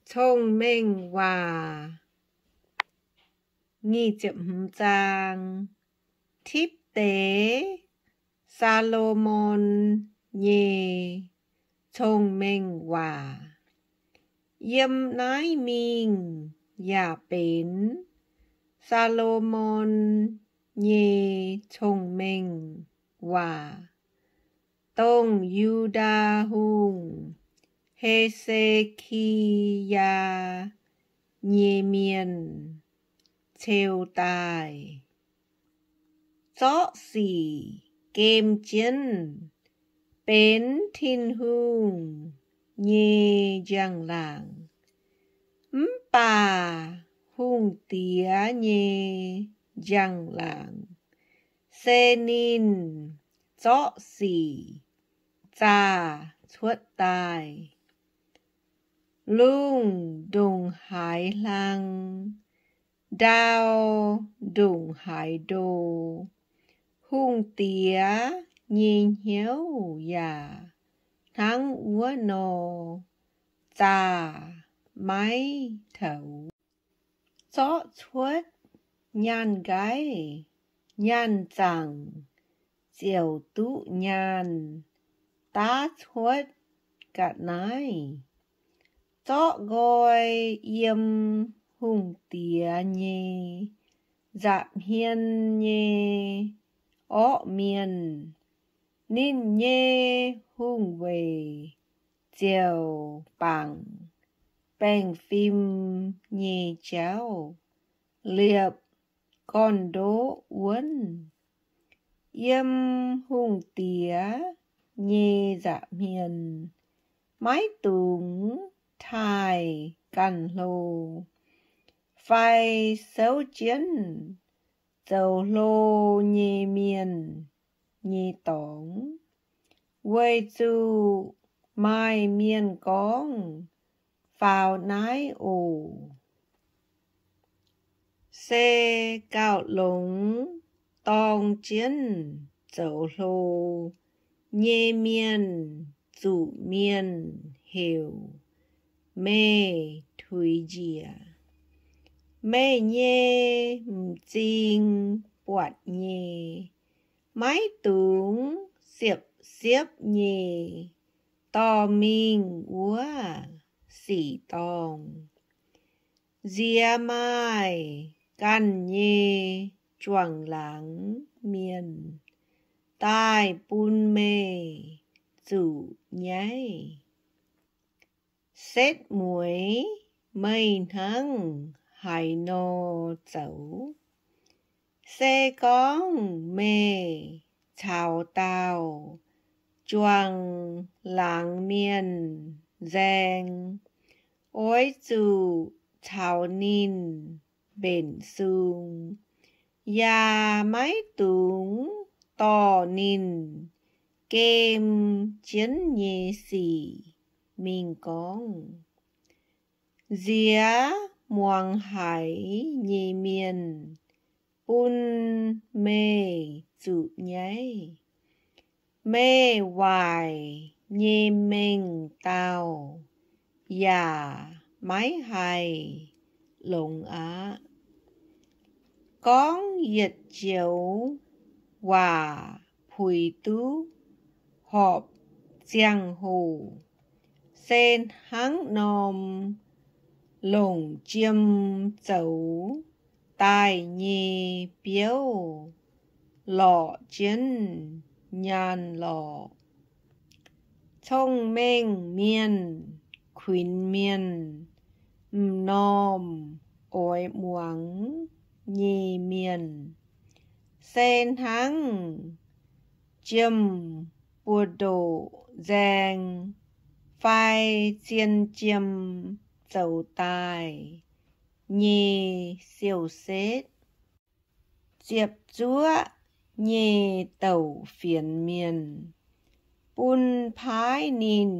Cong-Mengh Waac. Nyic ziepc hmz zaang. Tipv deix Saa^lo^morn Nyei Cong-Mengh Waac. Yiem naaiv mingh yaac benx Saa^lo^morn nyei cong-mengh waac, dongh Yu^ndaa Hungh, He^se^ki^yaa, nyei mienh ceu daaih. Zorqv sic gem jienv benx Tin-Hungh nyei njang-laangc. Mv baac hungh diex nyei njang-laangc se ninh zorqv sic zaah cuotv daaih. Lungh ndongc haaix hlang, ndau ndongc haaix ndo, hungh diex nyei hnyouv yaac hnangv wuov nor, zaah maiv toux. Zorqv cuotv nyaanh nqaiv nyaanh zaangc, ziouc duqv nyaanh daav cuotv ga'naaiv. Zorqv nqoi yiem hungh diex nyei nza'hmien nyei orqv mienh, ninh nyei hungh weic ziouc bangc baengh fim nyei jauv, liepc gorn-ndoqv wuonv. Yiem hungh diex nyei nza'hmien maiv dungx taaih ganh hlo fai souv jienv zoux hlo nyei mienh nyei dorngx, weic zuqc maaih mienh gorngv faaux naaiv oc. Se gauh longx dorng jienv zoux hlo nyei mienh zuqc mienh heuc meih tuix njiec. Meih nyei m'zing buatc nyei, maiv dungx siepv-siepv nyei dorh mingh wuov sic dorngh. Nziex maaih ganh nyei juangc laangz mienh daaih bun meih zuqc nyaiv. Setv mueiz meih hnangv haaix nor zoux. Se gorngv meih caux dauh juangc laangz mienh nzaeng, oix zuqc caux ninh mbenc sung, yaac maiv dungx dorh ninh gem jienv nyei sic mingh gorngv. Nziex muangx haiz nyei mienh bun meih zuqc nyaiv. Meih waaic nyei mengh dauh yaac maiv haih longx aqv. Gorngv yietc joux waac puix duqv horpc ziangh hoc, se hnangv norm longc jiem zoux daaih nyei biouv lorqc jienv nyaanh lorqc. Cong-mengh mienh kuinx mienh m'normh oix muangx nyei mienh, se hnangv jiem buoz-ndoqv nzaeng fai zien jiem zoux daaih nyei siou-setv. Ziepc zuoqv nyei douc fienx mienh bun paaiv ninh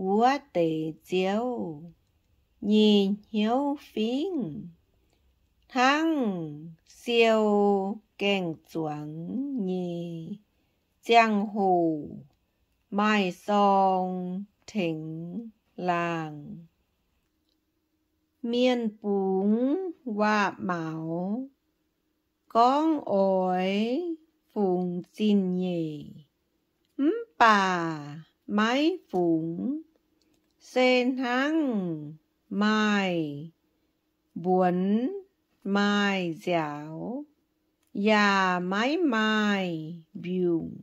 wuov deix Ziouv nyei hnyouv fingv, hnangv siou gaeng-zuangx nyei ziangh hoc maaih sorng tengx laangh. Mienh bungx waac-maux gorngv oix fungx zingh nyeic, mv baac maiv fungx, se hnangv maaih mbuonx maaih nziaaux, yaac maiv maaih mbiungc.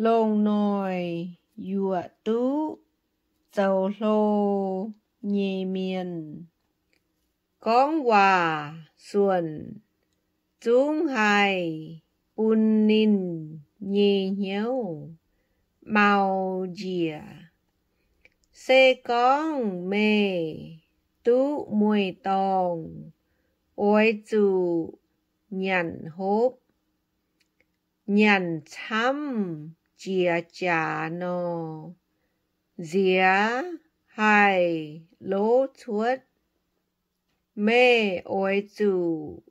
Longc noic yuoqc duqv zoux hlo nyei mienh gorngv waac suonc zungv haih bun ninh nyei hnyouv mau njiec. Se gorngv meih duqv mueiz-dorngh, oix zuqc nyanc hopv. Nyanc camv jiex jaax nor, nziex haih lov cuotv. Meih oix zuqc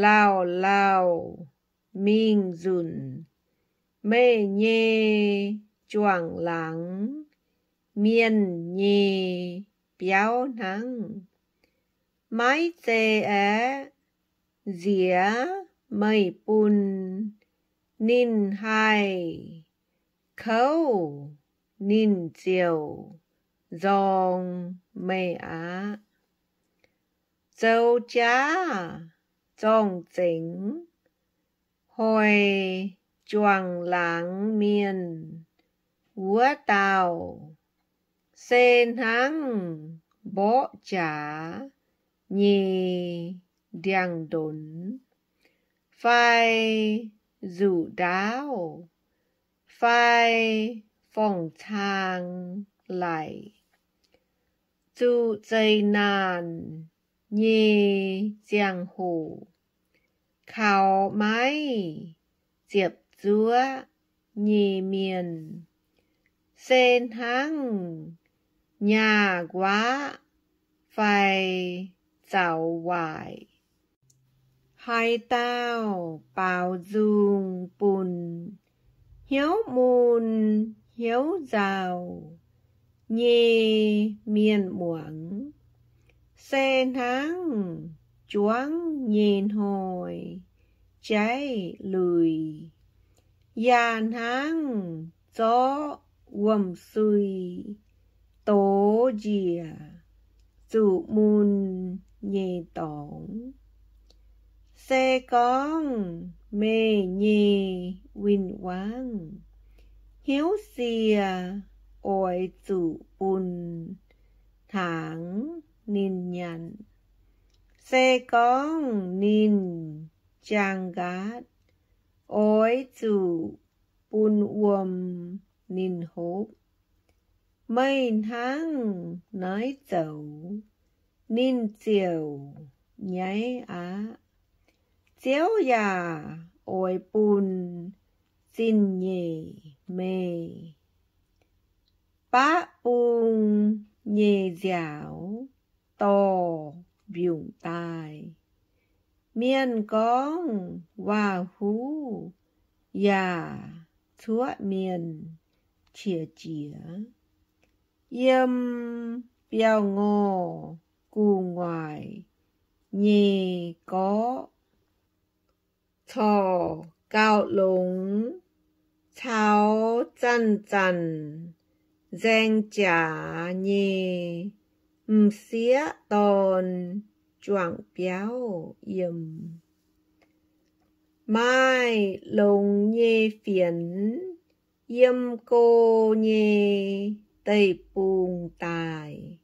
lauh lauh mingh nzunc meih nyei juangc laangz mienh nyei biauv hnangv. Maiv zei aeqv, nziex meih bun ninh haih kouv, ninh ziouc nzorng meih aqv. Zoux jaav zorng-zengx hoic juangc laangz mienh wuov dauh se hnangv mborqv jaax nyei ndiangx-ndonx fai nzuqc ndaauv fai forng-cang laic. Zuqc zeqc naanc nyei ziangh hoc, kaux maiv ziepc zuoqv nyei mienh se hnangv nyaah nquaqv fai zaux waaic. Haaix dauh baaux nzung bun hnyouv mun hnyouv nzauh nyei mienh muangx se hnangv juangv nyei hnoi jaiv luic, yaac hnangv zorqv wuom-sui dox njiec zuqc mun nyei dorngx. Se gorngv meih nyei win-wangv hnyouv sie oix zuqc bun hnaangx ninh nyanc, se gorngv ninh jaang nqaatv oix zuqc bun wuom ninh hopv. Meih hnangv naaiv zoux, ninh ziouc nyaiv aqv. Ziouv yaac oix bun zingh nyeic meih. Baqv bung nyei nziaaux dorh mbiungc daaih. Mienh gorngv waac-huv yaac cuoqv mienh qiex jiez. Yiem biauv-ngorh gu'nguaaic nyei gorqv corc gauh longx caux zanc-zanc nzaeng jaax nyei m'sieqv dorn juangc biauv yiem. Maaih longx nyei fienx yiem go nyei deic-bung daaih,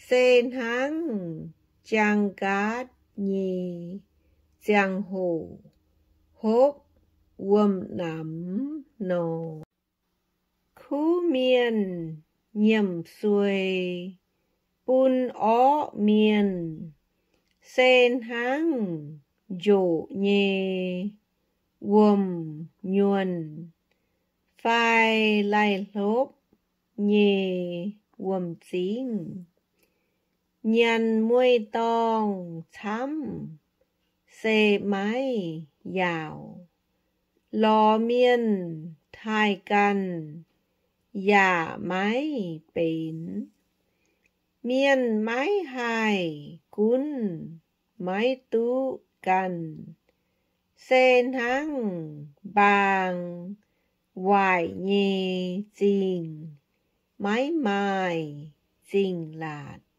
se hnangv jaang nqaatv nyei ziangh hoc hopv wuom-namx nor. Kuv mienh nyiemc suei bun orqv mienh se hnangv njoqc nyei wuom-nyuonh fai laih hlopv nyei wuom-zingv. Nyanc mueiz-dorngh camv se maiv yaauc. Lorz mienh taaih ganh yaac maiv benx. Mienh maiv haih gunv maiv duqv ganh, se hnangv mbaang waaic nyei zingh maiv maaih zingh laatc.